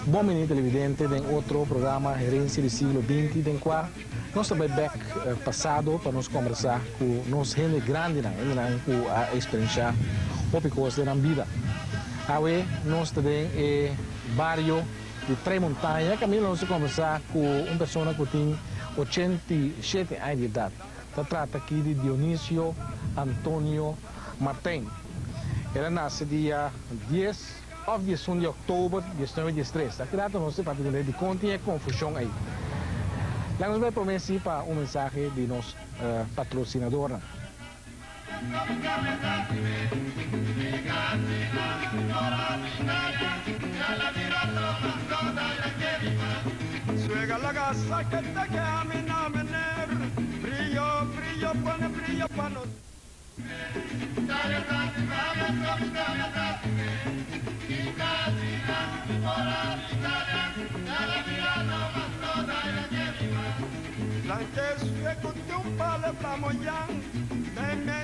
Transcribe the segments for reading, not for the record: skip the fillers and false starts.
Bon bini televidente den otro programa Herencia di Siglo Binti den cua nos ta bay bek pasado pa nos combersa cu nos hende grandinan, hendenan cu a experiencia hopi cos den nan bida. Awe nos ta den e bario di Tres Montaña caminda nos ta combersa cu un persona cu tin 87 aña di edad. Ta trata aki di Dionisio Antonio Martijn. El a nace dia 10 of 11 di october 1913. Aki rato nos ta papia di con tin e confusion ey. Laga nos bay prome si pa un mensahe di nos patrocinadornan.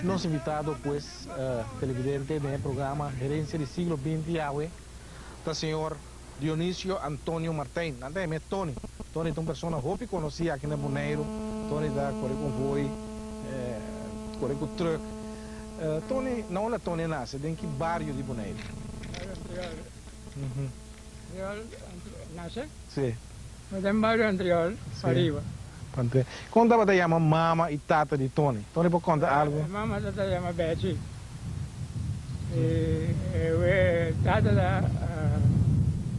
Nos invitado pues televidente den e programa Herencia di Siglo Binti awe ta señor Dionisio Antonio Martijn. Nan ta yam'é Tony. Tony ta un persona hopi conoci aki na Boneiru. Tony ta core convoy, core cu truck. Tony, na unda Tony a nace? Den ki bario di Boneiru? Bario Antriol. Antriol, nace? Si. Den bario Antriol, pariba. Kon tabata yama mama i tata di Tony? Tony por konta algu? Mama tabata yama Betsy. I tata ta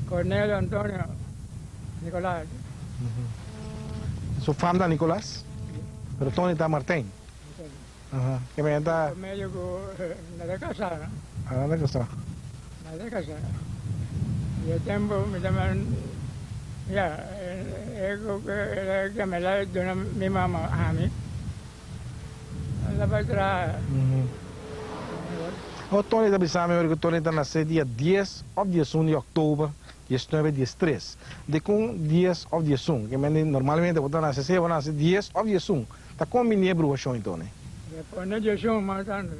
Cornelio Antonio Nicolas. Su fam ta Nicolas? Pero Tony ta Martijn? Ke men ta. Medio ku no ta kasá no. Ah, no ta kasá. No ta kasá. I e tempu mi ta ya e ku el a kemela duna mi mama ami el a bai traha. Awor Tony ta bisa mi ora ku Tony ta nase dia 10 òf 11 di òktober 19 13. Dikon 10 òf 11? Ke men normalmente bo ta nase sea bo nase 10 òf 11. Ta kon bini e bruashon i Tony? E pone djeshun mas tantu.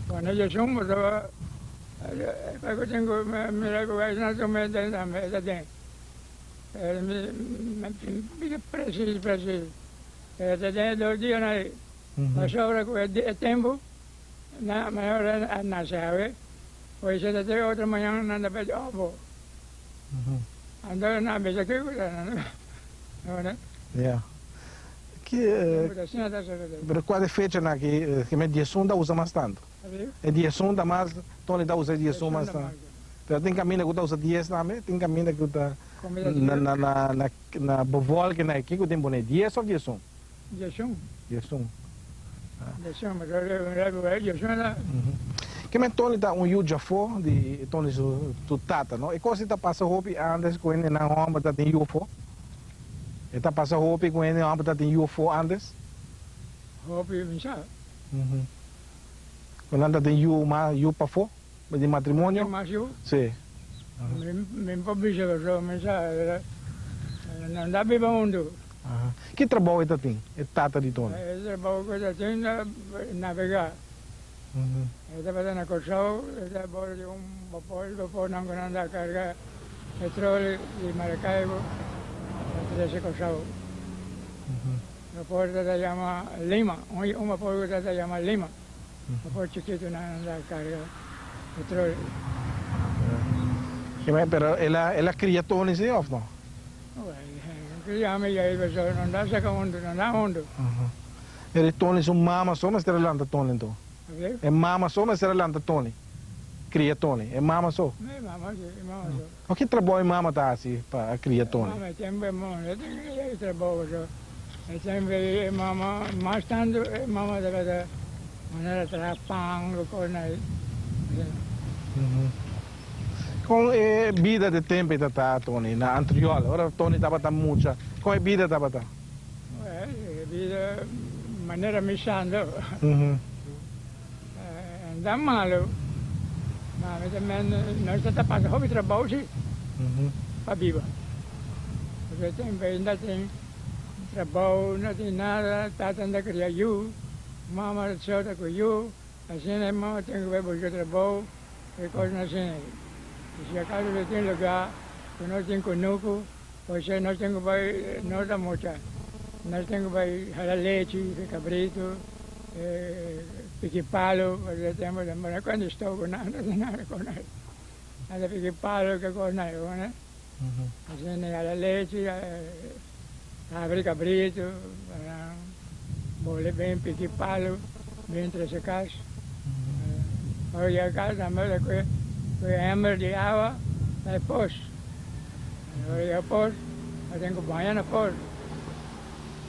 Pone djeshun pasobra e pai ku tin ku mira ku esnan su mente tambe e ta den. Mi ta presis presis. E ta den e dos dianan ei. Pasobra ku e tempu nan ora a nase awe, hoy se ta te otro mañan nan ta pedi obo. Anto nan a bisa kiko ta nan. Ya. Ki pero kua e fechanan aki ki men 11 ta usa mas tantu? E 11 ta mas Tony ta usa e 11 mas tantu. Pero tin kaminda ku ta usa 10 tambe, tin kaminda ku ta na na na na na bevolking aki ku tin pone 10 òf 11? 11. 11. 11, pero 11 ta. Ke men Tony ta un yu djafó di Tony su su tata no. E kos ei ta pasa hopi antes ku hendenan hòmber ta tin yu afó. E ta pasa hopi ku hende hòmber ta tin yu afó antes? Hopi mi sa. Ku nan ta tin yu mas yu pafó di matrimonio? Mas yu? Si. Mi por bisa pasobra mi sa nan ta biba huntu. Ki trabou e ta tin, e tata di Tony? E trabou ku e ta tin ta nabegá. E tabata na Kòrsou, e ta bordo di un bapor, e bapornan ku nan ta karga petroli di Maracaibo pa trese Kòrsou. Bapor ta yama Lima, un bapor ku ta yama Lima, bapor chikitu nan ta karga petroli. Pero el a kria Tony si òf no? Kria mi ya pasobra nan ta saka huntu, nan ta huntu. Pero e Tony su mama so mester a lanta Tony anto. E mama so mester a lanta Tony. Cria Tony. E mama so. E mama si, e mama so. O ki trabou e mama ta haci pa a cria Tony? Mama e tempo e mama no tin e trabou so. E tempo e mama mas tanto e mama tabata manera traha pan cu cosnan asina. Kon e bida di tempu ei ta ta, Tony, na Antriol, ora Tony tabata mucha, kon e bida tabata? Well, e bida manera mi sando no ta malu, ma mi ta men nos ta ta pasa hopi trabou si pa biba, pasobra e tempu ei no tin trabou, no tin nada, tata no ta kria yu, mama so ta ku yu, asina e mama tin ku bai buska trabou. E kosnan asina ei. I si akaso bo tin lugá ku no tin kunuku, ose nos tin ku bai, nos ta mucha, nos tin ku bai hala lechi di kabritu, piki palu, pasobra e tempu ta no kende stòf ku nan, no tin nada ku nan. Nan ta piki palu ke kosnan ei, bo wak? Asina hala lechi, habri kabritu, pa nan bole ben piki palu, ben trese kas. Ora yega kas nan bai ta kue hember di awa na e pos. Ora yega pos bo tin ku baña na pos.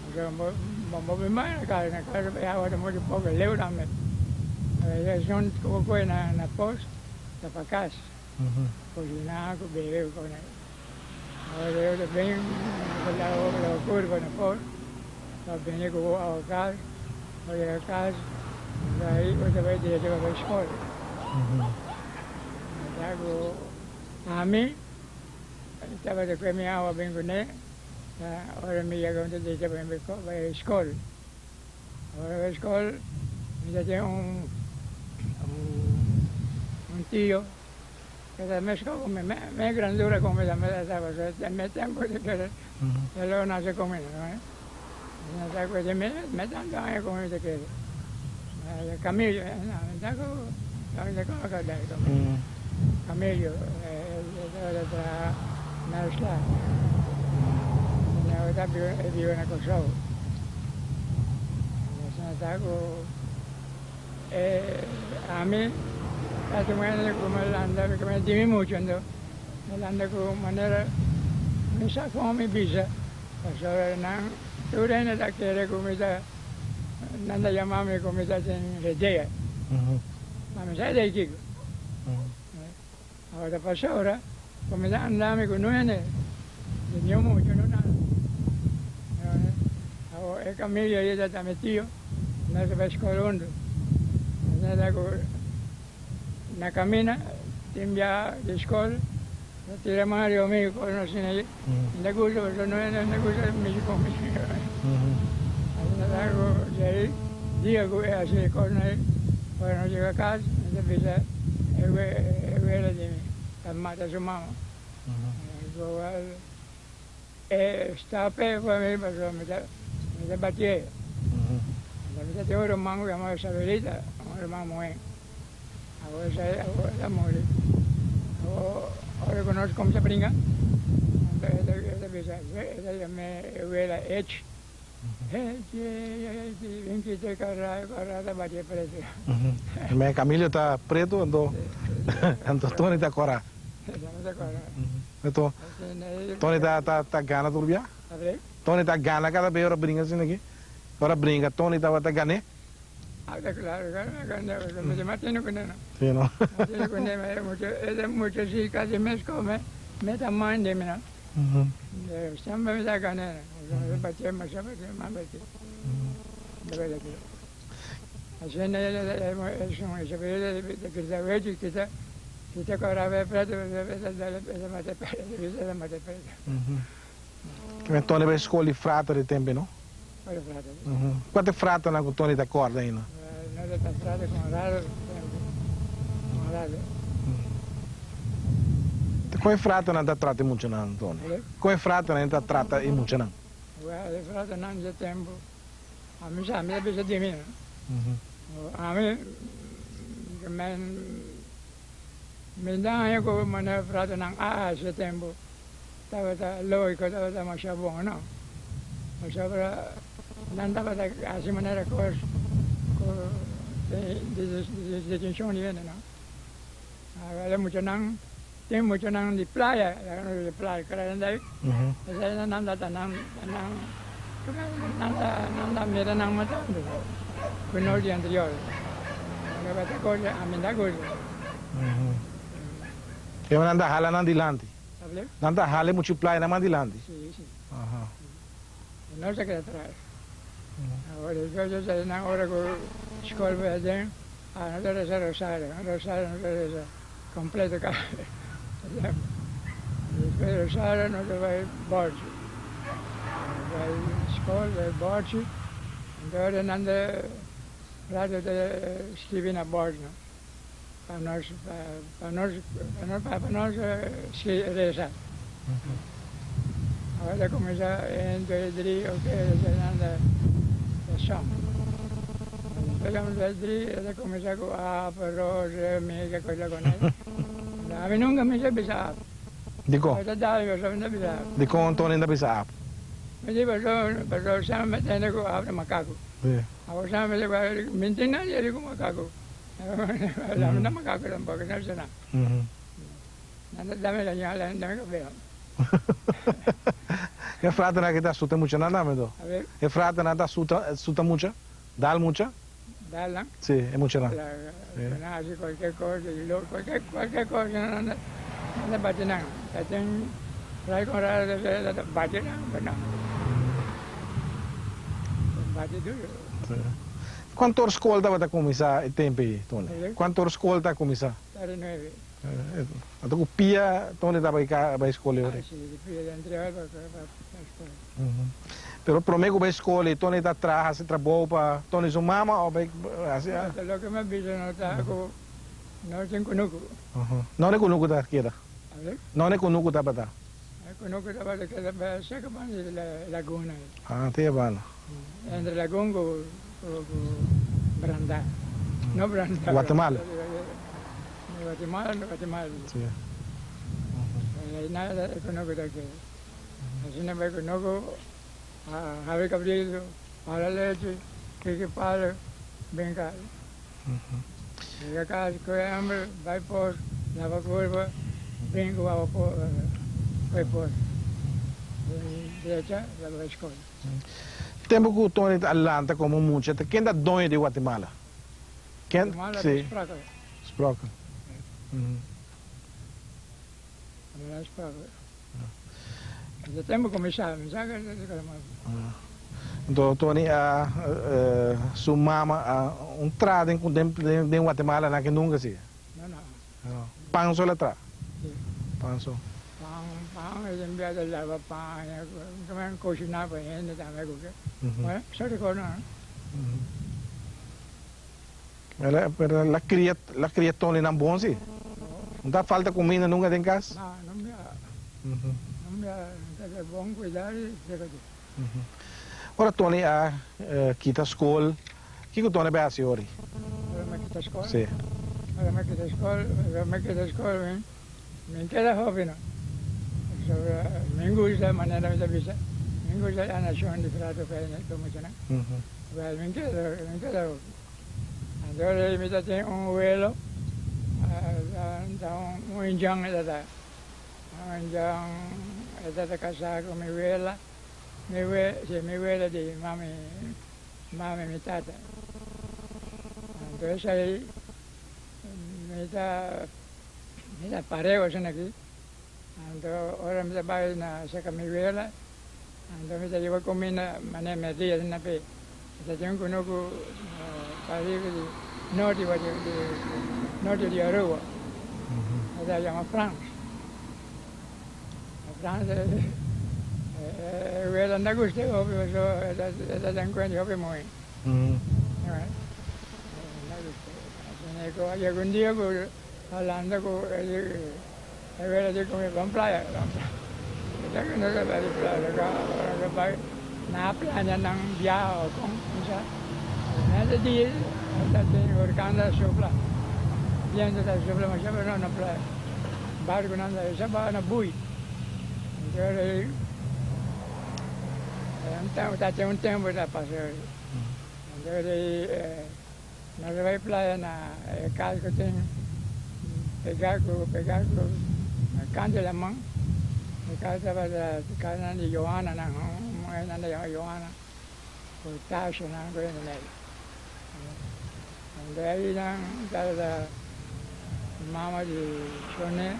Pasobra bo no bin baña na kas, na kas e awa ta muchu poko, e leu tambe. Esun ku bo kue na pos ta pa kas. Kosina ku bebe ku kos. Ora yo ta bin bo lava kurpa na pos. Pa bini ku bo awa kas, bo yega kas, dai bo ta bai derecho pa bai skol. Ta ku ami tabata kue mi awa bin kuné, ora mi yega mi ta derecho pa bai skol. Ora bai skol mi ta tin un tio ku ta meskos ku mi, mi grandura ku mi tambe ta tabata, den mi tempu E lo nace con mi, no? Na sa cu mi me tanto aña con mi ta kere. Camillo, no, ta cu, no ta con acordar Camillo. Camillo, e tabata traha na Rusla. Mi ta biba na Kòrsou. Na sa cu ami ta tuma cu mi landa, cu mi dimi mucho anto. Mi landa ku manera mi sa kon mi bisa, pasobra nan tur hende ta kere ku mi ta, nan ta yama mi ku mi ta tin redea. Ma mi sa dei kiko. Awor ta pasobra ku mi ta anda mi ku nuene di niun mucha no nada. Awor e Camillo ei ta mi tio, nos a bai skol huntu. Nos ta ku. Na camina tin bia di scol ta tira man riba mi cu no asina mi ta gusta pasobra no ta gusta mishi cu mi asina ta cu di ahi dia cu e haci e cosnan ahi ora nos yega cas mi ta bisa e wela di mi ta mata su mama e sta pe pa mi pasobra mi ta batié. Mi ta tin un ruman ku yama Isabelita, un ruman muhé. Awor esei awor el a muri. Awor ora ku nos kumsa bringa, anto e ta bisa, e ta yam'é e wela Ech. Ech, Ech, bin kita e kara, e kara ta bati e pretu. Me Camilio ta pretu anto anto Tony ta kora. Tony ta kora. Anto Tony ta gana tur bia? Tony ta gana kada bes ora bringa asina aki. Ora bringa Tony tabata gané. Ah ta claro a gané pasobra mi ta matino kuné no. Si no. Matino kuné ma e mucha e mucha si kasi mes kome me ta mandi mi no. Semper mi ta gané no. Pasobra mi ta baté masha baté mas baté. Asina esun Isabel ta grita wechi kita kita kora e preto e ta dal e ta mata e preto e ta bisa e ta mata e preto. Kimen Tony bai skol di frater di tempe no? Skol di frater. Kua ta e fraternan ku Tony ta kòrda ainda? No ta ta frater Conrado tempu Conrado. Kon e fraternan ta trata e muchanan Tony? Kon e fraternan ta trata e muchanan? Wèl e fraternan dje tempu ami sa mi ta bisa di mi no. Ami men mi ta haña ku manera fraternan a hasi e tempu. Tabata lógiko, tabata masha bon, no? Pasobra nan tabata hasi manera kos ku detenshon di hende, no? Awor e muchanan, tin muchanan di playa, laga nos di playa, Kralendijk, esei nan ta nan, nan, nan ta, nan ta mira nan matando ku nos di anterior. Tabata kos, ami ta gusta. E nan ta hala nan dilanti. Able? Nan ta hala e mucha playa nan man dilanti. Si, si. Aha. E no ta keda atras. Awor despues yo sali nan ora ku skol bai aden, ah no ta resa rosario, un rosario no ta resa kompleto kaba. Despues rosario no ta bai bòrchi. Bai skol, bai bòrchi, anto ora nan ta rato ta skibi na bòrchi no. Pa nos pa nos pa nos pa nos resa. Awor ta cuminsa un, dos, dri, ok, esnan ta son. Despues un, dos, dri, e ta cuminsa cu A, P, Ro, Re, Mi, ke cosa con el. Ami nunca mi sa bisa A. Dicon? Mi ta dal mi pasobra mi ta bisa A. Dicon Tony ta bisa A? Mi di pasobra pasobra semper mi tende cu A ta macaco. Awor semper mi di mi tin nadie di cu macaco. Ami no macaco tampoco, no bisa nada. Nan ta dame la ñala, nan dame cabeo. E fraternan aki ta asuta mucha nan tambe to? A ver. E fraternan ta asuta asuta mucha? Dal mucha? Dal nan? Si, e muchanan. Claro, cu nan haci cualkier cosa y lo cualkier cualkier cosa nan ta nan ta bati nan. Ta tin rai con rai ta ta bati nan, pero no. Ta bati duro. Si. Cuanto or scol tabata cuminsa e tempo ey, Tony? Cuanto or scol ta cuminsa? Tarde nueve. Anto cu pia Tony ta bay scol e ora ey? Si, di pia den tres ora pa bay scol. Pero prome cu bay scol ey Tony ta traha haci trabou pa Tony su mama o bay haci? No, ta loke mi a bisa no ta cu no tin cunucu. Nonde cunucu ta keda? Nonde cunucu tabata? E cunucu tabata keda cerca banda di laguna ey. Ah, te banda. Entre Lagun ku Brandá. No Brandá. Guatemala. Guatemala no Guatemala. Sí. Nada e kunuku ta keda. Asina bai kunuku a habi kabritu, hala lechi, kiki palu, bin kas. Yega kas kohe hamber, bai pos, laba kurpa, bin ku awa kohe pos. Drecha, laba bai skol. Tempo cu Tony ta lanta como mucha, ta ken ta doño di Guatemala? Ken? Guatemala Si. ta Sprockel. Sprockel. Guatemala Sprockel. Desde tempo cu mi sa, mi sa cu Anto Tony a su mama a un tra den den Guatemala nan ke nunca si. No, no. Pan so la tra. Si. Pan so. Pan, pan, e den bia ta lava pan, e cociná pa hende tambe cu ke. Bueno, so di cos no. Pero la cria, la cria Tony nan bon si. No ta falta cuminda nunca den cas? No, no bia. No bia, ta ta bon cuida di seco di. Ora Tony a kita school, kico Tony a bay haci ori? Ora mi a kita school? Si. Ora mi a kita school, ora mi a kita school mi, mi keda hopi no. Pasobra mi gusta manera mi ta bisa, mi gusta e anacion di frato Ferdinand cu muchanan. Wel, mi keda, mi keda hopi. Anto ora mi ta tin un welo, ta un injan e ta ta. Un injan e ta ta casá cu mi wela, mi we, si, mi wela di mami, mami mi tata. Anto esei mi ta, mi ta pareu asina aki. Anto ora mi ta bai na cerca mi wela, Anto mi ta yiba cuminda manera merdia asina p'e. Mi ta tin un cunucu pariba di norte norte di Aruba. E ta yama Frans. E Frans e wela no ta gusta e hopi pasobra e ta den cuenta di hopi muhe. No gusta. Asina cu a yega un dia cu hablando cu E wela di ku mi ban playa, ban playa. Mi ta ku nos a bai di playa ka ora nos a bai nan a plania nan biaha o kon mi sa. Nada di ta tin hurkan ta supla, biento ta supla masha pero no na playa. Barkunan ta esa baha na bui. Anto ora ei ta tin un tempu ta pasa ora. Anto ora ei Nos a bai playa na e kas ku tin pegá ku pegá ku kant di laman. E kas tabata kasnan di Johanna nan, un muhé nan ta yama Johanna ku Tasha nan ku hende nel. Anto ei nan tabata mama di Shone.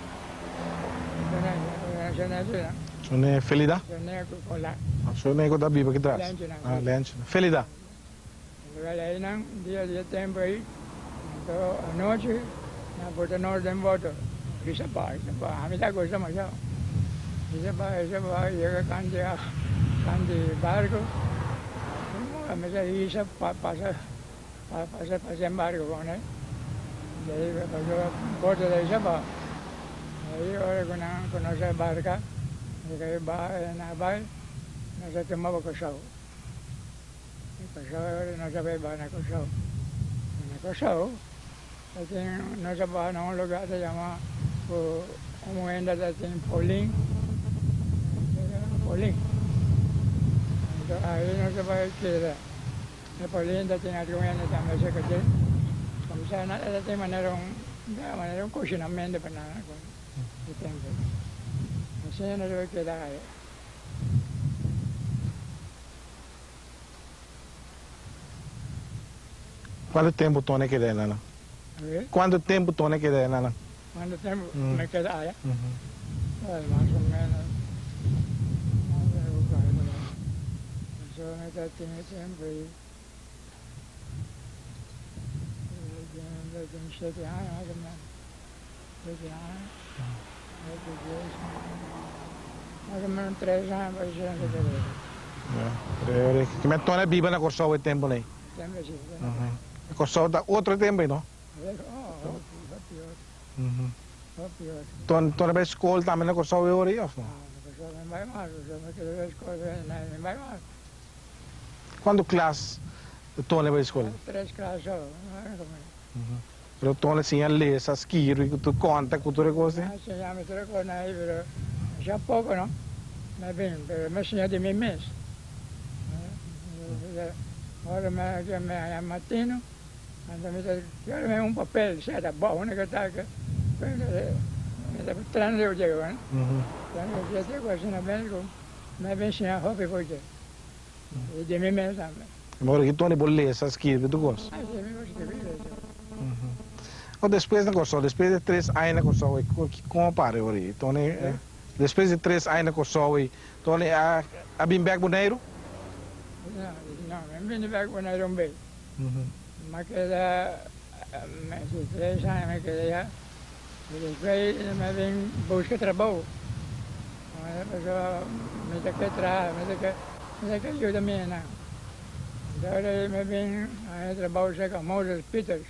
Shone Felida? Shone ku ta biba aki tras? Ah, Lenchi. Felida. Pasa pasa embargo con e de ahí paso bote de Isaba ahí ora cu nan cu nos a barca e cay baha nan a bay nos a tuma pa Curaçao Curaçao ora nos a bay baha na Curaçao na Curaçao ta tin nos a baha na un lugar ta yama cu un muhenda ta tin Paulin Paulin anto ahí nos a bay keda. E polinda tin algun hende tambe cerca dje. Comsa nan e ta tin manera un manera un cushinamento pa nan cu e tempo. Asina nos a keda aya. Cuanto tempo Tony a keda aya nan? Cuanto tempo Tony a keda aya nan? Cuanto tempo mi keda aya? Mas o menos So mi ta tin e tempo ei mi ta tin shete aña mas o menos shete aña ocho dies mas o menos tres aña pa shete aña ta keda. Ki men Tony a biba na Kòrsou e tempo ei? Tempo si. Kòrsou ta otro tempo ei no? Oh hopi otro. Hopi otro. Tony bai skol tambe na Kòrsou e ora ei òf no? No, na Kòrsou mi bai mas, Kòrsou mi keda bai skol mi bai mas. Kuantu klas Tony bai skol? Tres klas so. Pero Tony siña lesa, skirbi, ku tur konta ku tur e kos ei? A siña mi tur e kosnan ei pero masha poko no, mi bin pero mi siña di mi mes. Ora mi haña matino. Anto mi ta kere mi un papel sea ta bou na ke ta ke mi ta tren riba dje hoor. Tren riba dje ku asina ben ku mi a bin siña hopi for dje. I di mi mes tambe. Mi ora ki Tony por lesa, skirbi tur kos. Ah si mi por skirbi i lesa. O despues na Kòrsou, despues di tres aña na Kòrsou kon a para e ora ei Tony? Despues di tres aña na Kòrsou Tony a bin bèk Boneiru? No, no, mi a bini bèk Boneiru un bes. Mi a keda si tres aña mi a keda ya y despues mi a bin busca trabou pasobra mi ta ke traha mi ta ke mi ta ke yuda mi hendenan entonces mi a bin haña trabou cerca Moses Peters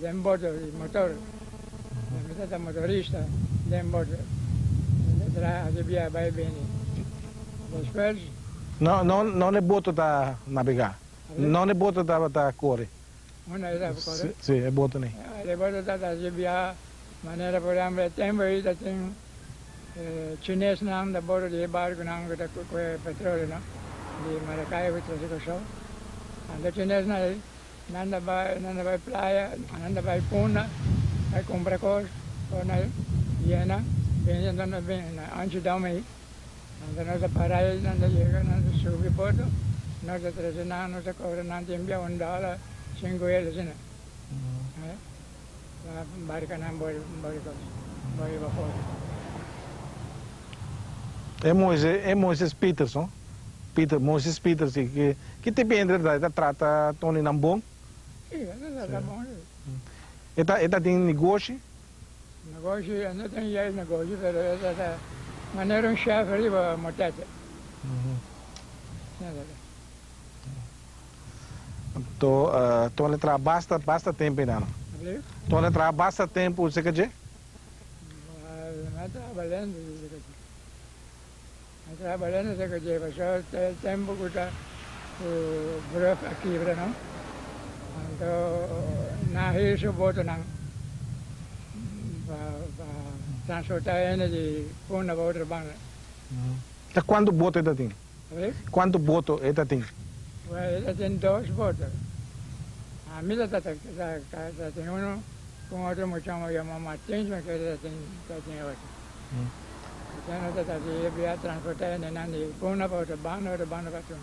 den boto di motor mi ta ta motorista den boto mi ta traha haci biaha bay bini despues. No, no, no e boto ta nabegá. No e boto tabata kore. Unda e tabata kore? Sí, e boto nei. E boto tabata haci biaha manera por ehempel e tempo ei ta tin chinesnan ta bordo di e barkunan ku ta kohe petroleo no di Maracaibo trese Kòrsou. Anto chinesnan ei nan ta bai nan ta bai playa nan ta bai Punda bai kumpra kos por nan yena bini anto nan bini na Amsterdam ei. Anto nos a para ei, nan ta yega, nan ta subi boto, nos ta trese nan, nos ta kobra nan tin bia un dòler, sinku el asina. Pa barka nan bori bori kos, bori bapor. E Moises, e Moises Peters no, Peter, Moises Peters ki ki ki tipo hende ta, e ta trata Tony nan bon? Si, e ta trata bon si. E ta e ta tin negoshi? Negoshi, e no tin juist negoshi, pero e ta ta manera un chef riba motete. Anto Tony traha basta, basta tempo einan. Tony traha basta tempo cerca dje? Mi a traha balente cerca dje. Mi a traha balente cerca dje, pasobra ta e tempo cu ta cu brug a kibra no. Anto nan a hir su botonan pa pa transporta hende di Punda pa otro banda. Ta cuanto boto e ta tin? Cuanto boto e ta tin? Well, e ta tin dos boto. Ami ta ta ta tin uno cu un otro muchacho yama Martins, mi kere ta tin ta tin otro. Asina ta ta si e bia transporta hendenan di Punda pa otro banda, otro banda pa Tuna.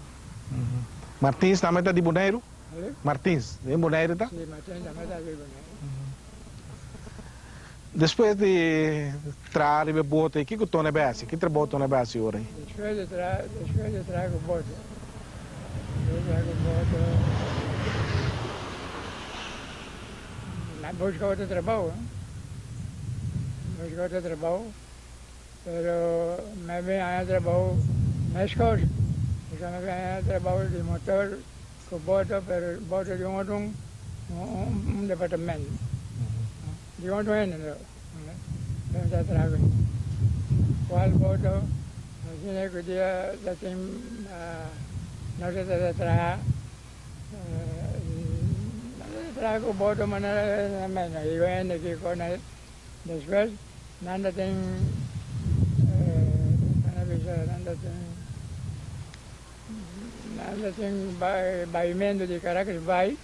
Martins tambe ta di Boneiru? Martins, den Boneiru ta? Si, Martins tambe ta di Boneiru. Despues di traha riba e bote, kiko Tony a bai hasi? Ki trabou Tony a bai hasi ora ei? Despues di traha, despues di traha ku bote, despues di traha ku bote, mi a buska otro trabou, buska otro trabou, pero mi a bin haña trabou meskos, pasobra mi a bin haña trabou di motor ku boto, pero boto di un otro un departamento. Di otro hende no no ta traha ku Cual boto asina ku dia ta tin nos ta ta traha nos ta traha ku boto manera meno higo hende kiko na despues nan ta tin nan a bisa nan ta tin nan ta tin baimento di Caracas bai.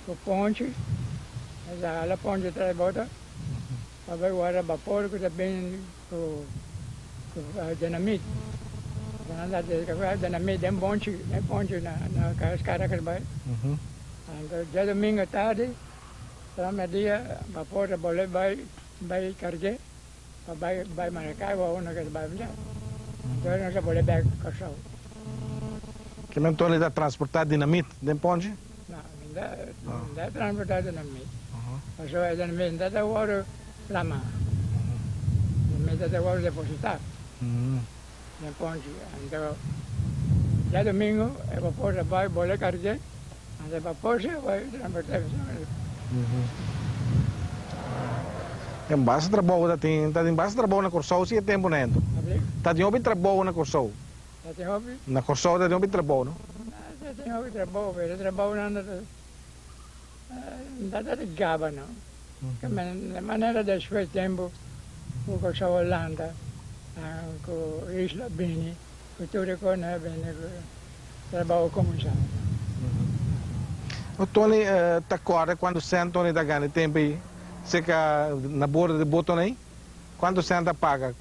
Ku ponchi, e ta hala ponchi tras bota pa bai warda bapor ku ta bin ku dinamit. Nan ta dedica dinamit den bonchi, den ponchi na Caracas bai. Anto djadomingo tardi, tras merdia, bapor ta bolbe bai bai carge pa bai bai Maracaibo o unda ke ta bai mester. Anto nos ta bolbe bek Kòrsou. Kimen Tony ta transporta dinamit den ponchi? No, mi ta transporta dinamit. Pasobra e dinamit no ta ta wòrdu plamá. Dinamit ta ta wòrdu depositá den ponchi. Anto djadumingu e bapor ta bai bole karg'é, anto e bapor si a bai transportá e dinamit. Tin basta trabou ta tin, ta tin basta trabou na Kòrsou si e tempu na ento. Ta tin hopi trabou na Kòrsou. Ta tin hopi? Na Kòrsou ta tin hopi trabou, no? Ta tin hopi trabou, pero e trabounan no ta no ta ta gaba no. Di manera despues tempu ku Kòrsou a lanta, ku isla bini, ku tur e kos nan a bini ku trabou a kuminsá. Tony ta kòrda kuantu sènt Tony ta gana e tempu ei serka na bordo di botonan ei? Kuantu sènt ta paga?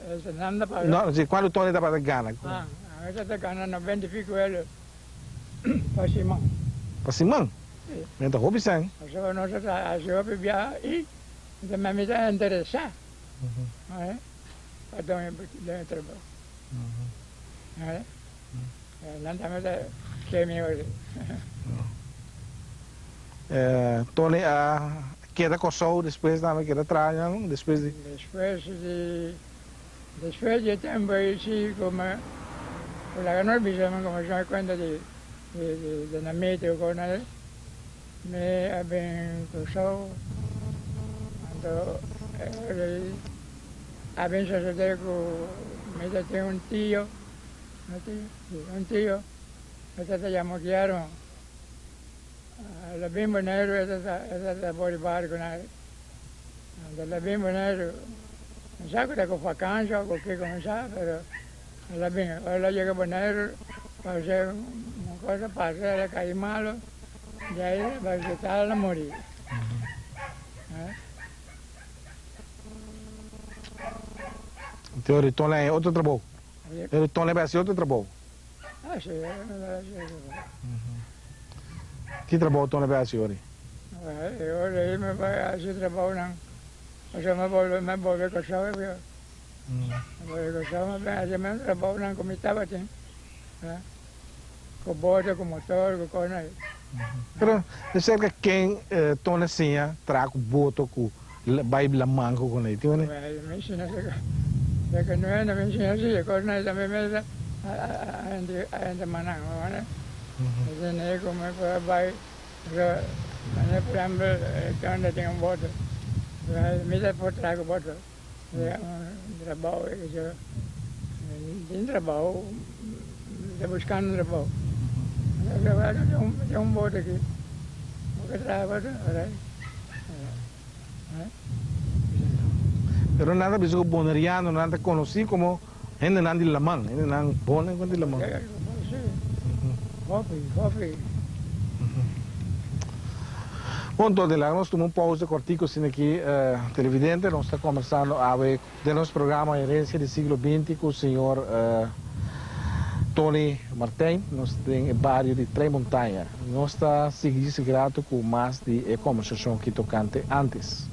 Esnan ta paga. No, si, kuantu Tony tabata gana? Ah, esa ta gana noventa y pico euro pa siman. Pa siman? Si. Men ta hopi sèn. Pasobra nos ta hasi hopi biaha i ta mi ta interesá pa doño doño trabou. Nan tambe ta ke mi hopi. Tony a Keda Kòrsou despues tambe keda traha nan despues di. Despues di despues di e tempu ei si ku mi ku laga nos bisa mi kuminsá mi kuenta di di dinamit ku kos nan ei mi a bin Kòrsou anto e ora ei a bin sosodé ku mi ta tin un tio un tio si un tio e ta ta yama Guillermo. La bin Boneiru e ta ta bori barku na anto la bin Boneiru no sa ku ta ku fakansia o ku kiko no sa pero la bin ora la yega Boneiru parse un cosa pasa el a kai malo di ahi el a bai hospital el a muri. Anto Riton a haña otro trabou. Riton a bai hasi otro trabou. Ki trabou Tony bai hasi ori? Ori mi bai hasi trabounan, pasobra mi bolbe mi bolbe Kòrsou e bia. Mi bolbe Kòrsou mi bai hasi mi trabounan ku mi tabatin, ku bote, ku motor, ku kos nan. Pero di serka ken Tony a siña traha ku boto ku bai laman ku kos nan? Tin wende? Mi siña serka no hende mi siña si e kos nan tambe mi a hende manan. Asina ku mi por a bai manera por ehempel Tony ta tin un boto mi ta por traha ku boto un trabou tin trabou mi ta buskando un trabou tin un boto aki bo ke traha boto orait. Pero nan ta bisa ku bonerianonan ta konosí komo hendenan di laman, hendenan bon en kuantu di laman. Hopi, hopi. Bon, entonces laga nos tuma un pausa kortiko asina aki, televidente. Nos ta kombersando awe den nos programa Herencia di Siglo Binti ku señor Tony Martijn. Nos ta den e bario di Tres Montaña. Nos ta sigui djis grato ku mas di e kombersashon ki tokante antes.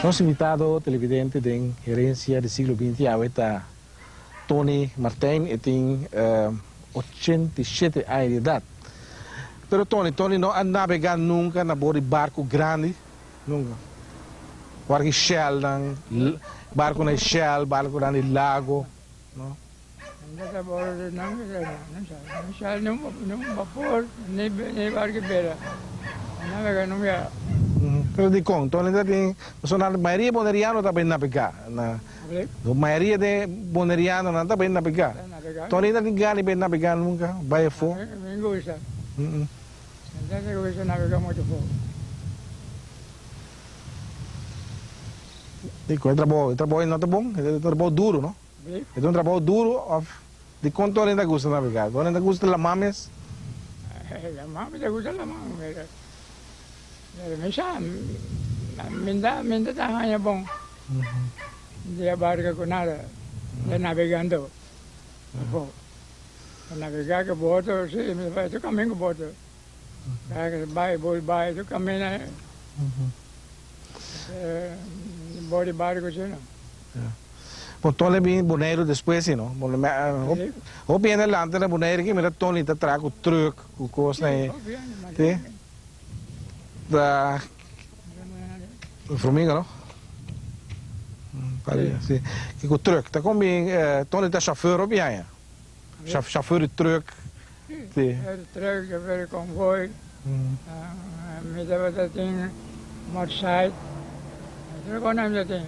Nos invitado televidente den Herencia di Siglo Binti awe ta Tony Martijn, e tin 87 aña di edad. Pero Tony, Tony no a nabega nunca na bor di barco grandi, nunca. Barco di Shell nan, barconan di Shell, barconan di Lago, no. No ta bor di nan, no sa, no sa ni un bapor, ni barco di bela, a nabega nunca. Pero dikon? Tony ta tin, pasobra na mayoria boneriano ta bay nabega na. Mayoria de bonerianonan ta bay nabega. Tony ta tin gana di bay nabega nunca, bay afo? Mi gusta. Mi ta gusta nabega mucho afo. Dikon? E trabou, e trabou no ta bon? E trabou duro, no? E ta un trabou duro of dikon Tony ta gusta nabega? Tony ta gusta laman mes? Laman, mi ta gusta laman. Pero mi sa, mi ta, mi ta ta haña bon di a barca cu nada, di nabegando afo. Pa nabega cu boto, si, mi ta fai tur camin cu boto. Cada que bai, bol bai, tur camina bo di barco si no. Bon, Tony bin Boneiru despues si no. Hopi hende lanta na Boneiru ki mira Tony ta traha cu truck, cu cosnan ei. Si. Ta Formiga no? Si. Ki ku truck. Ta kon bin Tony ta chauffeur hopi aña. Chauffeur di truck. Si. Chauffeur di truck, chauffeur di convoy. Mi tabata tin motorcycle. Tur kos mi ta tin.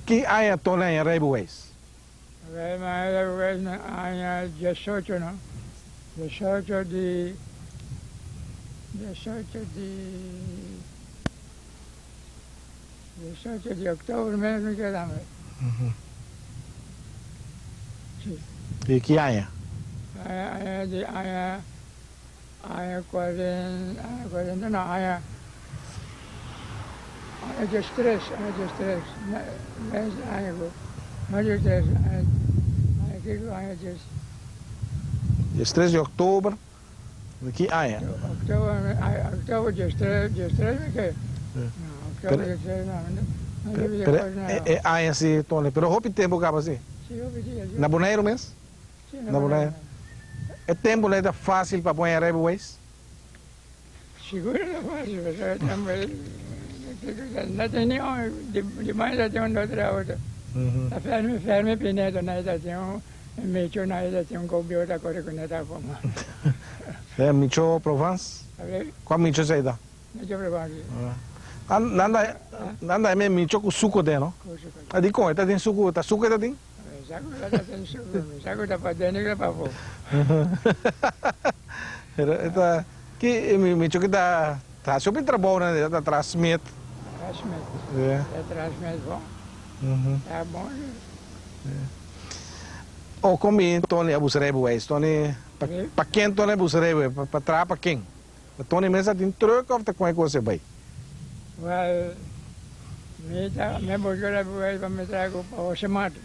Ki aña Tony a haña rijbewijs? Mi a haña rijbewijs na aña diesocho no. Diesocho di diesocho di diesocho di october mes mi keda mi. Si. Di ki aña? Aña aña di aña aña cuarenta aña cuarenta no aña aña diestres aña diestres mes aña ku no diestres aña aña kiko aña dies. Diestres di oktober di ki aña? Oktober, oktober diestres, diestres mi ke? No, oktober diestres no, no dibi di kos no. E aña si Tony, pero hopi tempu kaba si? Si, hopi dia. Na Boneiru mes? Si, na Boneiru. E tempu no ta fásil pa pon e rijbewijs? Sigur no ta fásil, pasobra e tempu ei no tin ni un, di manera ta tin un dos tres auto. Ta fermi fermi pineto na e ta tin un. E micho na e ta tin un kobio ta kore ku ne ta fuma. E micho Provence? Kua micho esei ta? Micho Provence. Nan ta nan ta heme micho ku suko den no? Ku suko. A dikon e ta tin suko? Ta suko e ta tin? Mi sa ku e ta tin suko, mi sa ku ta paden i ta pafó. Pero e ta ki micho ki ta ta hasi hopi trabou nan e ta traha smet. Traha smet. Ta traha smet bon. Ta bon. O kon bin Tony a busa rijbewijs? Tony, pa, pa ken Tony a busa rijbewijs? Pa, pa traha pa ken? Pa Tony mes a tin truck of ta kon e kos e bai? Wel, mi ta, mi a buska rijbewijs pa mi traha ku pa Jose Martin.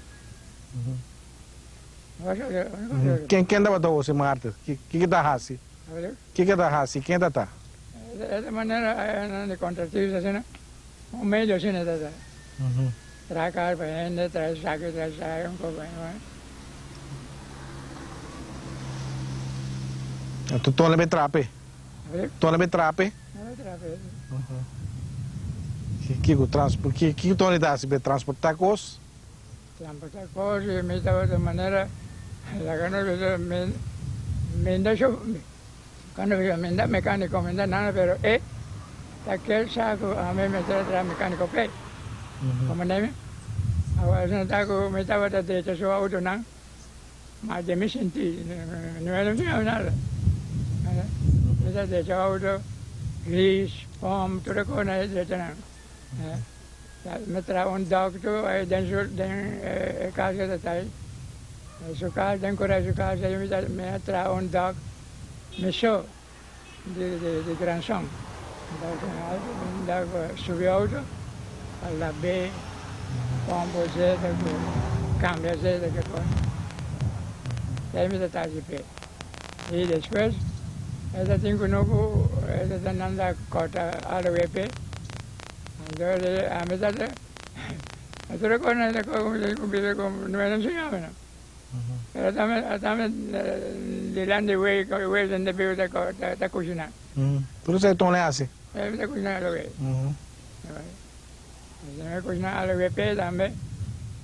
Jose, Jose. Ken, ken tabata Jose Martin? Ki, kiko ta hasi? Kiko ta hasi? Ken ta ta? E ta manera nan di contratista asina, un medio asina ta ta. Traha kar pa hende, traha esaki, traha esaki, un kos asina. Anto Tony be traha p'e? Tony be traha p'e? No be traha p'e. Kiko transport, kiko Tony ta hasi p'e? Transportá kos? Transportá kos i mi tabata manera laga nos bisa mi mi ta shof cuando bisa mi ta mecanico mi ta nada pero e ta kel sa cu ami mester a traha mecanico p'e comprende mi awor asina ta cu mi tabata drecha su autonan ma den mi sinti no era mi nada mi ta drecha auto grease pump tur e cosnan e drecha nan. Mi traha un dòkter ei den su den e kas ku ta ta ei. Su kas den kura su kas ei mi a traha un dòk mi so di di di granson. Subi auto, a lab'é, pompo zeta ku kambia zeta ke kos. Esei mi ta ta hasi p'e. I despues e ta tin kunuku e ta ta nan ta kòrta aloe p'e. Anto ami ta ta tur e kosnan ta kumpli ku mi a enseñá mi no. Pero tambe tambe dilanti wei wei den de biu ta ta kushiná. Tur esei Tony hasi? E ta kushiná aloe. E kushiná aloe p'e tambe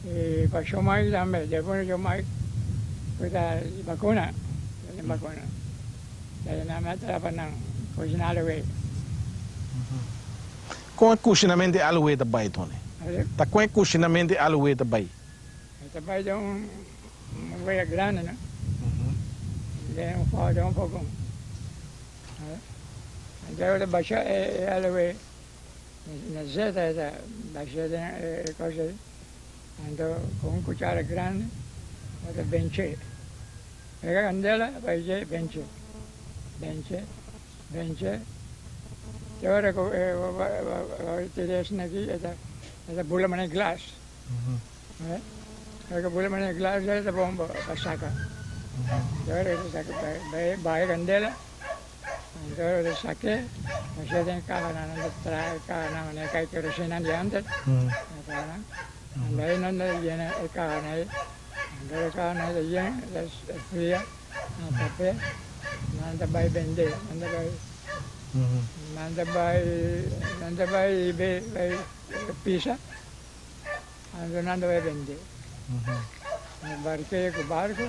i pa shomai tambe dje pone shomai ku ta bakuna ta bakuna ta nan a trapa nan kushiná aloe. Kon e kushinamento di aloe ta bai Tony? Ta kon e kushinamento di aloe ta bai? E ta bai den un wea grandi, no? Den un fo, den un fogon. Anto e ta basha e aloe na zeta, e ta basha den e kos ei. Anto ku un kuchara grandi bo ta bench'é. Pega kandela bai dje bench'é, bench'é, bench'é. Te ora ku bo tira esaki e ta bula manera glas. Ora ku manera glas ya ta bon pa saka. Ora ku ta saka baha e kandela, anto ora ta sak'é pas'é den kahanan nan ta traha e kahanan manera kai kerosina di antes, e kahanan. Anto ei nan ta yena e kahanan ei, anto ora e kahanan ei ta yen ta fria nan tap'é, nan ta bai bendé, nan ta bai nan ta bai nan ta bai bai pisa. Anto nan ta bai bende. Bark'e ku barku,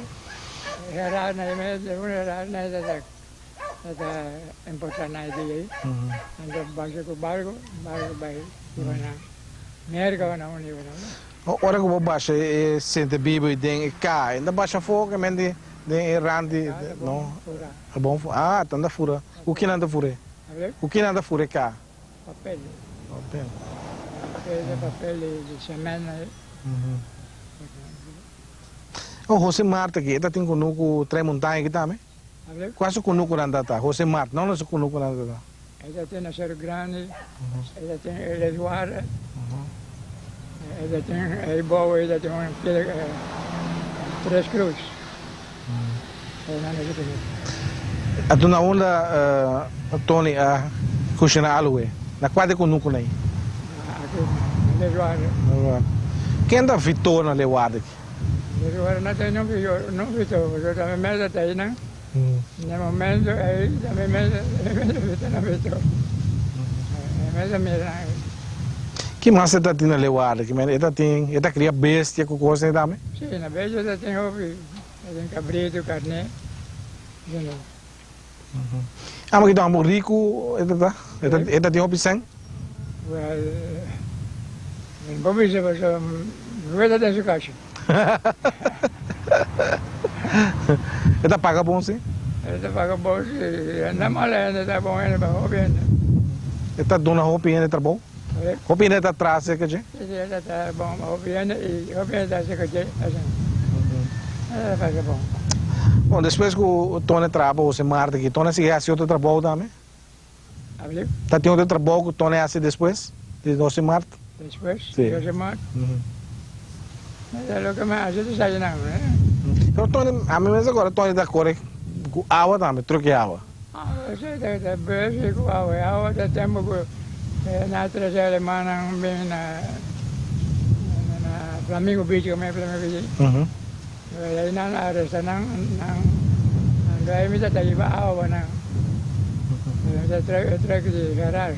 hera na e mes, un hera na e ta ta importa na e dia ei. Anto basha ku barku, barku bai hiba na Merka o na unda hiba nan. Ora ku bo basha e sente bibu ei den e ka, e ta basha afó ke men di den e rand di, no? Ta bon fura. Ah, ta anda fura. Ku kinan ta fura e? Ku kinan ta fura e ka? Papel. Papel. Papel de papel di cement ahí. Oh, Jose Marte aki, e ta tin kunuku Tres Montaña aki tambe? Habla? Kua su kunukunan ta ta? Jose Marte, no no su kunukunan ta ta? E ta tin na Cerro Grande, e ta tin e Lejuara, e ta tin ei bobo, e ta tin un pila Tres Cruz. Anto na unda Tony a kushina aloe? Na kua di kunuku nei? Ken ta Vitor na Leeuwarden aki? Ki mas e ta tin na Leeuwarden? E ta tin, e ta kria bestia ku kos ei tambe? E den cabrito, carné, esei. Amo ki ta un riku e ta ta? E ta tin hopi sèn? Wel, mi no por bisa pasobra mi ta den su kasha. E ta paga bon si? E ta paga bon si, e no ta mal hende, e ta bon hende pa hopi hende. E ta duna hopi hende trabou? Hopi hende ta traha cerca dje? Si, si, e ta traha bon pa hopi hende y hopi hende ta cerca dje asina. E ta pasa bon. Bon, despues cu Tony traha pa Jose Marti aki, Tony a sigui haci otro trabou tambe? Abli? Ta tin otro trabou cu Tony a haci despues di Jose Marti? Despues di Jose Marti? E loke mi a haci ta sa nan. Pero Tony, ami mes acorda Tony ta core cu awa tambe, truck di awa. Esei ta ta besi ku awe. Awe ta tempu ku na trese alemannan bin na na Flamingo Beach, komo e Flamingo Beach ei. Ei nan a aresta nan, nan anto ei mi ta ta hiba awa pa nan. Mi ta trek e trek di Gerard.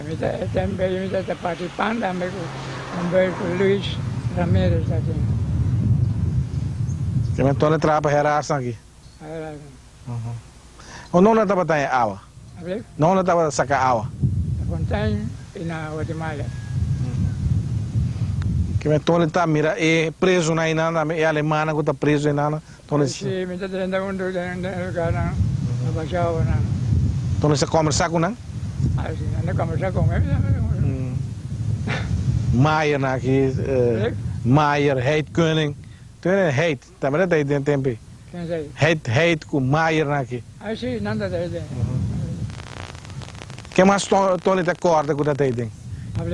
Mi ta e tempu ei mi ta ta parti pan tambe ku Humberto Luis Ramirez ta tin. Kimen Tony traha pa Gerard aki? O no na tabata haña awa? No na tabata saka awa? Na Fontein i na Guatemala. Kimen Tony ta mira e prezunan einan tambe, e alemannan ku ta prezu einan. Tony. Si, mi ta drenta huntu den e lugarnan, na basha awanan. Tony sa kombersá ku nan? Ah, si, nan ta kombersá ku mi. Maier nan aki, Maier, Heidkoning. Tur hende Heid. Tambe ta tei den tempi. Ken sei? Heid, Heid ku Maier nan aki. Ai si, nan ta tei den. Ke mas Tony ta kòrda ku ta ta den?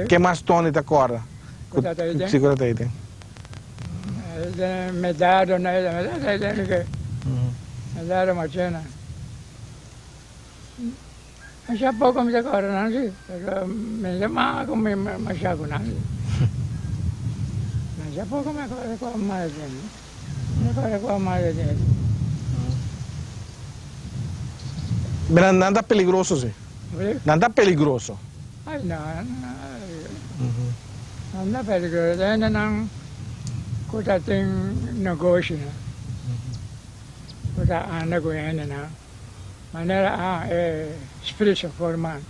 Ke mas Tony ta kòrda ku ta ta den? Si, ku ta ta den. Medado na ta den ke Medado Marchena. Masha poko mi ta kòrda nan si, pero mi ta mas ku mi masha ku nan si. Masha poko mi kòrda kua mas den. Mi kòrda kua mas den. Mira, nan ta peligroso si. Nan ta peligroso. Ay no, nan ta peligroso. Ta hende nan ku ta tin negoshi nan, ku ta anda ku hende nan. Manera a e spriso forman,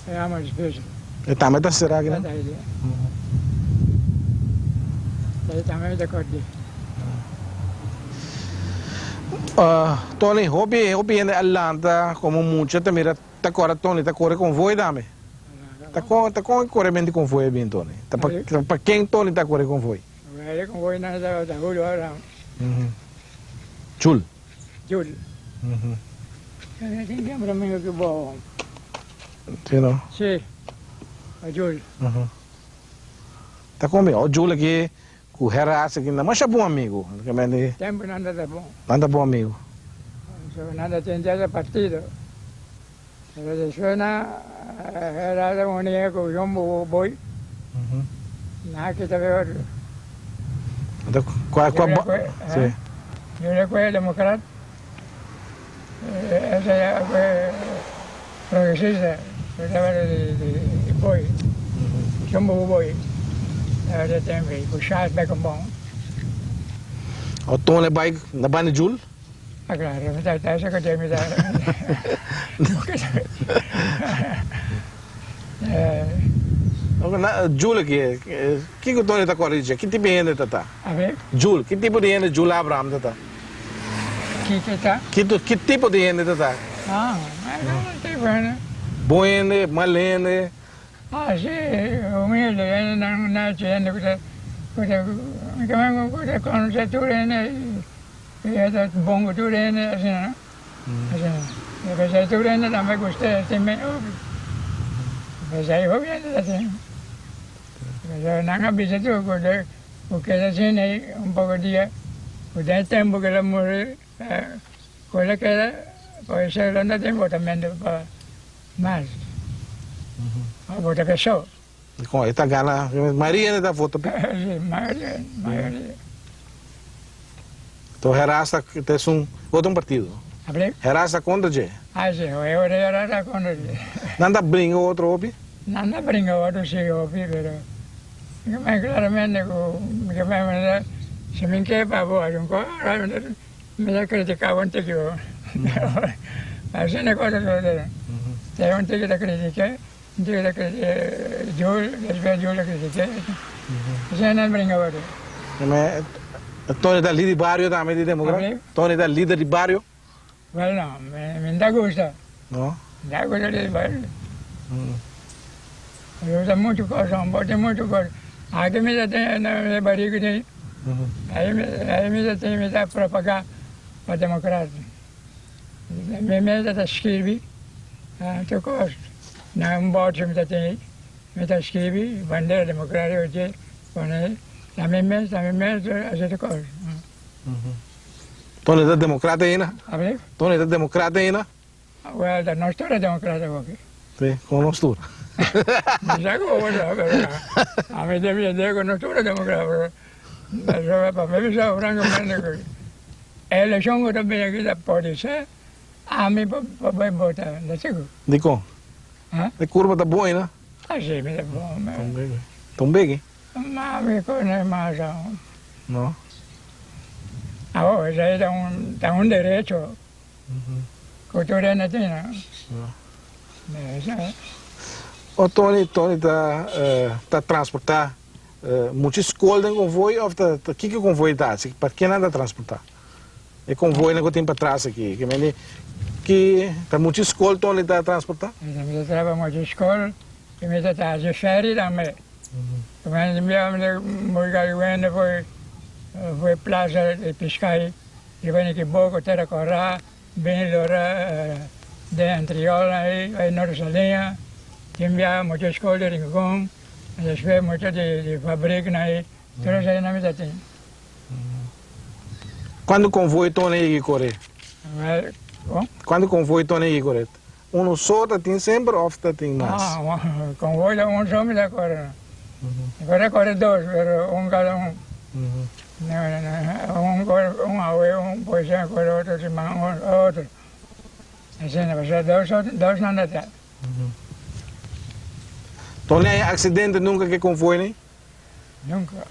e amo di spriso. E tambe ta sera aki nan? E tambe mi ta kòrdi. Tony, hopi hopi hende a lanta komo mucha ta mira ta kòrda Tony ta kore konvoi tambe. Ta kon ta kon e korementu di konvoi a bin Tony? Ta pa pa ken Tony ta kore konvoi? E konvoi nan ta Julio Abraham. Chul. Jul. Tin tiempo domingo ki bo. Si no? Si. A Jul. Ta con mi? O Jul aki cu Heras aki nan masha bon amigo. Tempo nan ta bon. Nan ta bon amigo. So nan ta tin cierto partido. Pero despues nan Heras a uni cu Jumbo Boy. Nan a kita be otro. Cua cua si. Yo recuerdo democrat ese fue progresista tabata di Boy Jumbo Boy tabata tempo cu Charles Beckenbaum. O Tony a bay na banda Jul? Ah claro mi ta esa cu mi ta Jul aki kico Tony ta corda di dje? Ki tipo di hende ta ta? Jul, ki tipo di hende Jul Abraham ta ta? Kiko ta? Ki tipo di hende ta ta? Ah, tipo hende. Bon hende, mal hende? Ah, si, humilde hende, nan no haci hende cu ta, cu ta, cu ta conoce tur hende y e ta bon cu tur hende, asina no. Asina. Y apesar tur hende tambe gusta estima e hopi. Apesar hopi hende ta asina. Pasobra nan a bisa tur ku ku keda asina ei un poko dia, ku den e tempu ku el a muri, ku el a keda, por esei lo no tin botamentu pa mas. A bota ke so. Dikon e ta gana? Mayoria hende ta vota p'e. Si, mayoria, mayoria. Enton Heras ta ta esun otro un partido. Ablé? Heras ta kontra dje. Ah si, e ora Heras ta kontra dje. Nan ta bringa otro hopi? Nan ta bringa otro si hopi, pero mi ke bai klaramente ku mi ke bai manera si mi ke pa bo haci un cosa mi ta critica bo un tiki bo. Asina e cosa ta ser. Te un tiki ta critica, un tiki ta critica Jul, despues Jul ta critica. Asina nan bringa otro. Tony ta lider di bario tambe di Democrat? Tony ta lider di bario? Wel no, mi no ta gusta. No? Mi ta gusta di bario. Mi gusta mucho cosa, un bote mucho cosa. Aki mi ta tin e bariku tin, ahi mi ta tin, mi ta propaga pa Democrat. Mi meta ta skirbi tur cos. Na un bote mi ta tin, mi ta skirbi bandera democratico dje, pone na mi mes, na mi mes haci tur cos. Tony ta democrata aina? Abli? Tony ta democrata aina? Wel, ta nos tur a democrata hopi. Si, con nos tur. Mi sa cu bo sa, pero ami ta mira cu nos tur a democrata, pero pasobra pa mi bisa francamente cu e eleccion cu ta bini aki ta podi ser ami pa bay bota, ta sigur. Dicon? Ha? E curva ta bon aina? Ah, si, mi ta bon. Ta un begi? Ma mi conoce mas aun. No. Awor, esey ta un, ta un derecho cu tur hende tin, no? Esa. O Tony, Tony ta, ta transporta mucha school den convoy of ta, ta kiko convoy ta haci? Pa kinan ta transporta? E convoynan cu tin patras aki, ki mende, ki, ta mucha school Tony ta transporta? Mi ta traba mucha school y mi ta haci ferry tambe. Mende mi a muri wende for for plaza di piscai riba ni ki boko tera kora bin lora. Den Antriol ahí, bai Norte Saliña, tin biaha mucha skol di Rincon, despues mucha di fabriknan ahí, tur esei mi ta tin. Kuantu konvoi Tony yegi kore? Wel, kon? Kuantu konvoi Tony yegi kore? Unu so ta tin semper òf ta tin mas? Ah, konvoi ta un so mi ta kore no. Mi por a kore dos, pero un kada un. Un kore un awe, un poisha kore otro siman otro. Asina, pasobra dos so, dos nan ta ta. Tony hay accidente nunca ke konvoi ni? Nunca.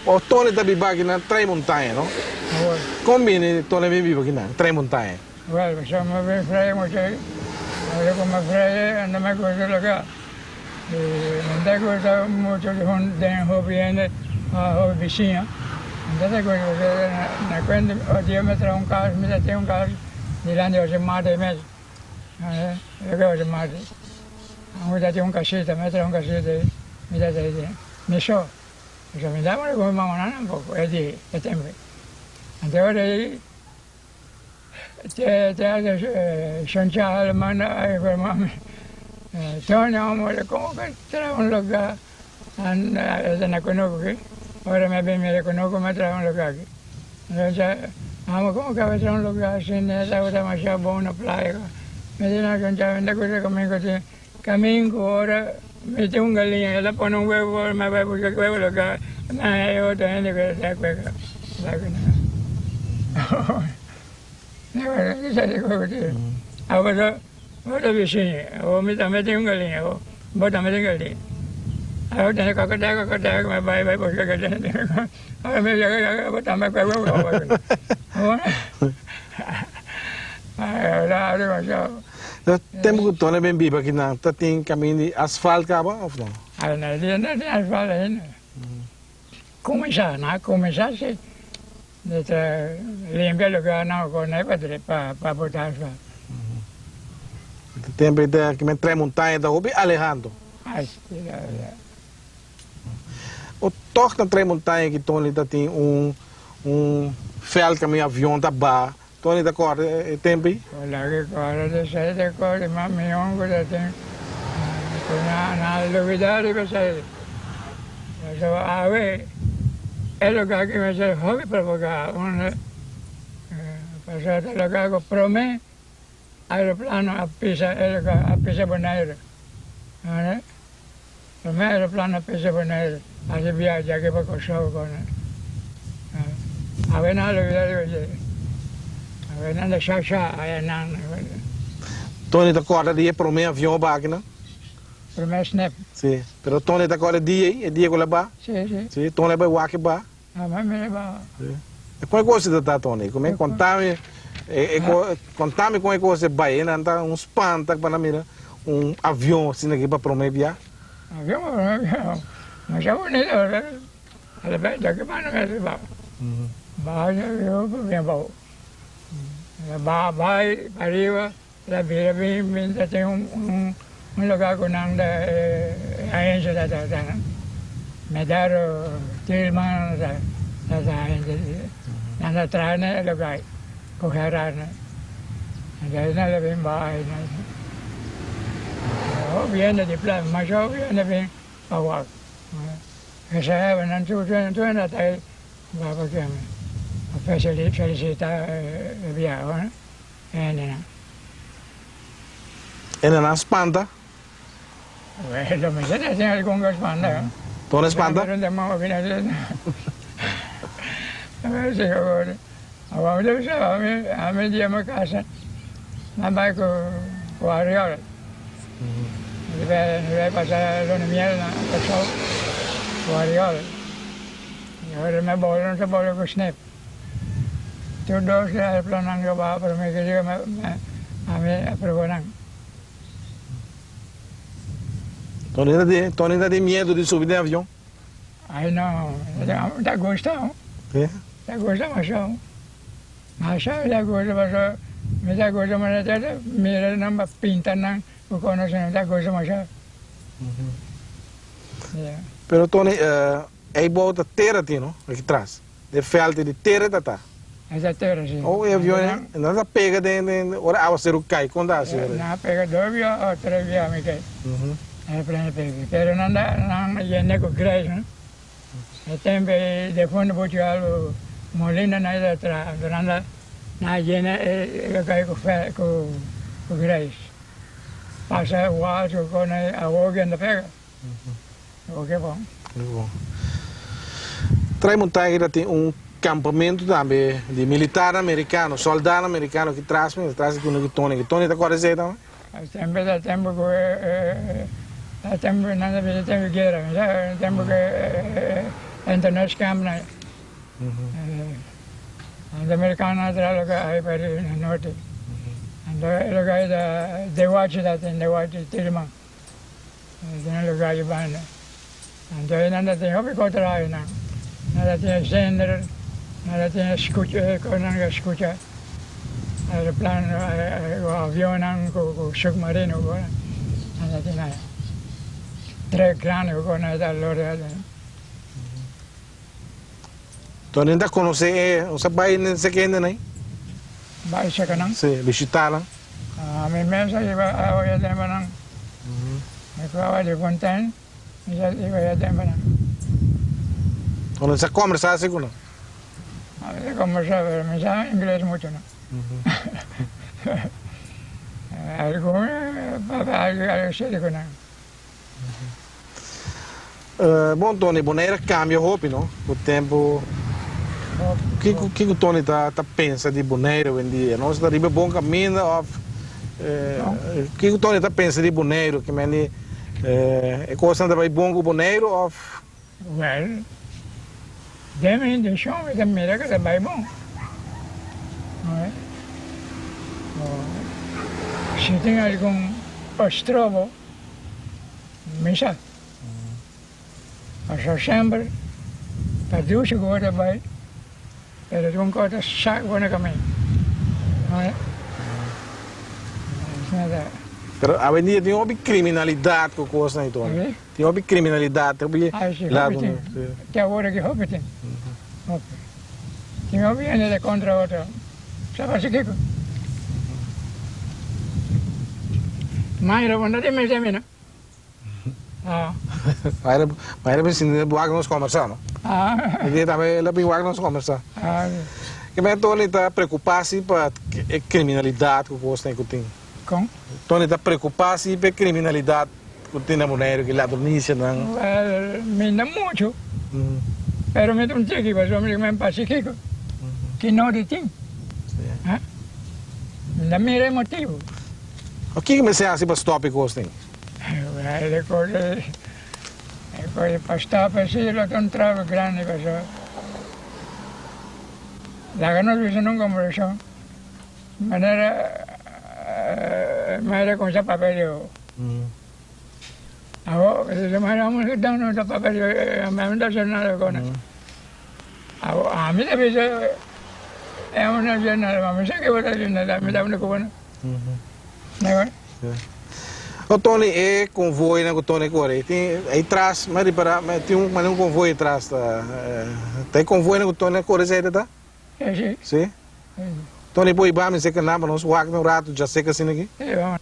O Tony ta biba aki na Tres Montaña, no? Awor. Kon bini Tony bin biba aki na Tres Montaña? Wel, pasobra mi bin frei mucha ei. Ora ku mi frei, anda mi gusta loka. I mi ta gusta muchu di hun den hopi hende, hopi bisiña. Mi ta gusta pasobra na kuenta o dia mi traha un kas, mi ta tin un kas dilanti di mata ei mes. Loke oso mata. Mi ta tin un kasita, mi a traha un kasita ei, mi ta traha ei mi so. Pasobra mi tabata ku mi mamanan tampoco e di e tempo ei. Anto ora ei te te shoncha a manda a informa mi, Tony amor como ke traha un lugar esta na kunuku aki? Ora mi a bin mira kunuku mi a traha un lugar aki. Shoncha, amo como ke a traha un lugar asina tabata masha bon na playa. Mi di no shoncha mi ta gusta kaminda ku tin Camin cu ora mi tin un galiña el a pone un huevo ora mi a bay busca ki huevo lo ca na e otro hende cu ta cueca Abo bo ta bisiña abo mi tambe tin un galiña abo bo tambe tin galiña abo tene cocoteo cocoteo cu mi bay bay busca galiña ora mi yega abo tambe cueca huevo. Tempu ku Tony ben biba akinan ta tin kamin di asfalt kaba òf no? No tin asfalt ainda. Kuminsá, nan a kuminsá si di ta limpia lugarnan ku nan pa pa bota asfalt. Tempu ei ta kimen Tres Montaña ta hopi alehando. O tòg na Tres Montaña ki Tony ta tin un un vèlt kaminda avion ta ba Tony ta kòrda e tempu ei? Hola ki kòrda di esei ta kòrda ma mi yongu ta tin ku nan a lubida riba esei. Pasobra awe e lugar ki mester hopi provoká unda pasobra ta lugar ku promé aeroplano a pisa e lugar a pisa Boneiru. Promé aeroplano a pisa Boneiru hasi biaha djaki pa Kòrsou kono. Awe nan a lubida riba dje. Awe nan ta sha sha aya nan. Tony ta kòrda di e promé avion a ba akinan? Promé snap. Si, pero Tony ta kòrda e dia ei, e dia ku el a ba? Si, si. Si, Tony a bai wak e ba? A bai mira e ba. Si. E kon e kos ta ta Tony? Ku mi kontami e kontami kon e kos e bai, e nan ta un spanta pa nan mira un avion asina aki pa promé bia. Avion pa promé bia, masha bunito. Alabes daki banda mester ba. Baha yo bien abou. Baha bai pariba la bira bin bin ta tin un un lugar ku nan ta e agencia ta trata nan. Medaro Tilman ta ta agencia nan ta traha na e lugar ku Gerardo. Entonces nan ta bin baha nan. Hopi hende di playa masha hopi hende bin pa wak. Esei nan tur tur nan ta baba keme pa felicita e biaho e hendenan. Hendenan spanta? Lo mester ta tin algun ku spanta. Tur a spanta? Ami dia mi kasa mi bai ku Ariol. Mi bai pasa luna miel na Kòrsou ku Ariol. I ora mi bolo, mi ta bolo ku snip. Tur dos aeroplannan yo baha promé ke yo ami a proba nan. Tony ta tin miedu di subi den avion? Ai no, mi ta gusta. Ta gusta masha. Masha mi ta gusta pasobra mi ta gusta manera ta mira nan pa pinta nan ku konosé nan mi ta gusta masha. Pero Tony, ei bou ta tera tin no, aki tras, e veld di tera ta ta. E ta tera, si. Oh, e avion nan ta pega den den ora awaseru kai, kon ta hasi ora? Nan a pega dos bia o tres bia mi kai. Aeroplano pega. Pero nan ta nan yende ku gras, no? E tempo e defunto Buchi Alvo Molina nan ta traha, anto nan ta nan a yena e lokai ku fe ku gras. Pasa wals ku kon awor ke nan ta pega. Oke bon. Bon. Trai Montaña ta tin un campamento tambe di militarnan americano, soldanan americano ki tras mi, tras di Tony Tony. Ki Tony ta corda esey tambe? Tempo ta tempo cu ta tempo nan ta bisa tempo di guera, mi sa tempo cu entra nos camp nan. Anto americano a traha loke ay pa riba na norte. Anto e loke ay ta Dewachi ta tin, Dewachi Tillman. Den e lugar di banda. Anto e nan ta tin hopi kos traha einan. Nan ta tin e zender, nan ta tin e skucha, e kosnan ku skucha aeroplano, avionnan ku submarino ku kosnan. Nan ta tin aya. Trek grandi ku kosnan ta lor den. Anto nan ta konosé e, nos a bai den sekendenan ei? Bai sekenan? Si, bishitá nan. Mi mes a iba a oye temponan. Mi cuaba di Fontein, mi sa iba oye temponan. Ora sa combersa asi cu nan? Mi sa combersa, pero mi sa ingles mucho no. Algun papia algo seri cu nan. Bon Tony, Bonaire a cambia hopi no, cu tempo. Kico kico Tony ta ta pensa di Bonaire hoendia? Nos ta riba bon caminda of kico Tony ta pensa di Bonaire? Ke mende e cosnan ta bay bon cu Bonaire of? Well, den mi intencion mi ta mira cu ta bay bon. Si tin algun estrobo. Misa. Pasobra semper ta dushi ku bo ta bai, pero tin un kos ta sak bo na kaminda. Asina ta. Pero awendia tin hopi kriminalidat ku kosnan i todo. Tin hopi kriminalidat, hopi lado. Hopi tin. Te awor aki hopi tin. Hopi. Tin hopi hende ta kontra otro. Sa fasi kiko? Mayra bo no tin mester mi no. Ah. Mayra, Mayra bin sinti wak nos kombersa no. Ah. Mi di tambe el a bin wak nos kombersa. Ah. Ke men Tony ta preokupa si pa e kriminalidat ku kosnan ku tin. Kon? Tony ta preokupa si pa e kriminalidat ku tin na Boneiru, ki ladronisianan. Wel, mi no muchu. Pero mi ta un tiki pasobra mi di ku men pasi kiko ki no di tin. Ha? Mi ta mira e motibu. Kiko mester hasi pa stòp e kos tin? Wel, e kos e kos pa stòp asi lo ta un trabou grandi pasobra laga nos bisa na un kombersashon manera manera kumsa papia di Awo, mi ta papia di mi no ta haciendo nada con nan. Awo, ami ta bisa e amo no haciendo nada, ma mi sa ke bo ta haciendo nada, mi ta unda ku bo no. O Tony, e konvoinan ku Tony kore, tin ei tras, mi a ripara, tin un manera un konvoi atras ta, ta e konvoinan ku Tony a kore esei ta ta? Si. Si? Tony por hiba mi seka nan pa nos wak un ratu djaseka asina aki? Si, vamos.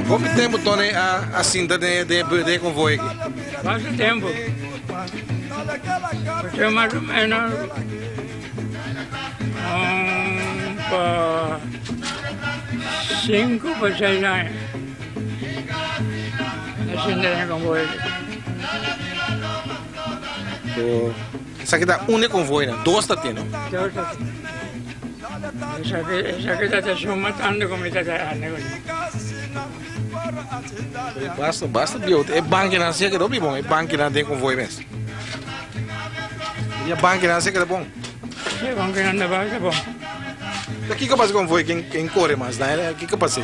Hopi tempu Tony a sinta den e konvoi aki? Basta tempu. Pasobra mas o menos un pa sinku pa seis aña a sinta den konvoi aki. Esaki ta un e konvoinan, dos ta tin no? Dos ta tin. Esaki ta ta suma tantu ku mi ta ta anda kuné. Basta, basta bieu. E bankinan si a keda hopi bon, e bankinan den konvoi mes. E bankinan si a keda bon. E bankinan ta basta bon. Ta kiko pasa konvoi ken kore mas? Kiko pasa?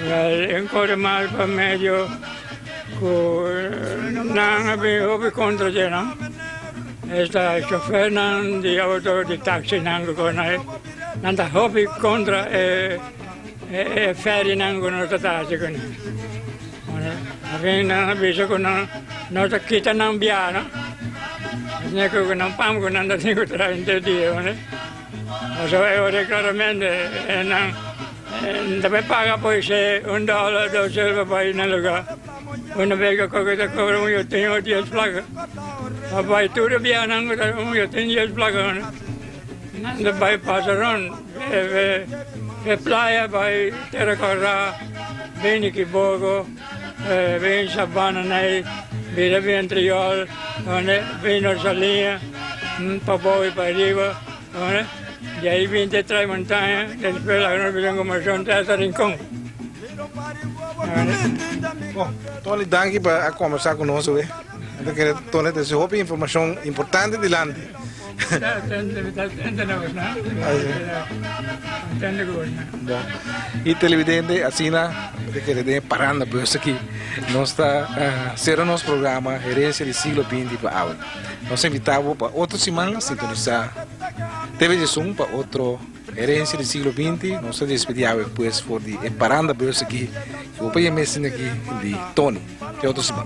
Wel, en kore mas pa medio ku nan a bin hopi kontra dje nan. Esta chofernan di auto, di taxinan ku kos nan, nan ta hopi kontra e e ferrynan ku nos ta ta hasi kuné. Afin nan a bisa ku nan no ta kita nan biaha no. Asina ku nan pam ku nan ta tin ku traha henter dia. Pasobra e ora claramente e nan ta bay paga poise un dollar, dos dollar pa bay na lugar. Una bes cu coge ta cobra un yotin o dies placa. Pa bay tur e biahanan cu ta un yotin dies placa. Nan ta bay pasa rond e playa bay Tera Cora, bini Kibogo, bini Sabana Ney, bira bin Triol, bini Orsalinha, pabou y pariba. Di ahí bin te Tres Montaña, despues laga nos bira Gomason te hasta Rincon. Bon, Tony, danki pa a kombersá ku nos awe. Mi ta kere Tony ta hasi hopi informashon importante dilanti. Bon, i televidente, asina mi ta kere den e paranda bus aki nos ta sera nos programa Herencia di Siglo Binti pa awe. Nos ta invitá bo pa otro siman sintonisá TV Djesun pa otro Herencia di Siglo 20. Nos ta despedí awe pues for di e paranda bus aki ku bo por yama esina aki di Tony. Te otro siman.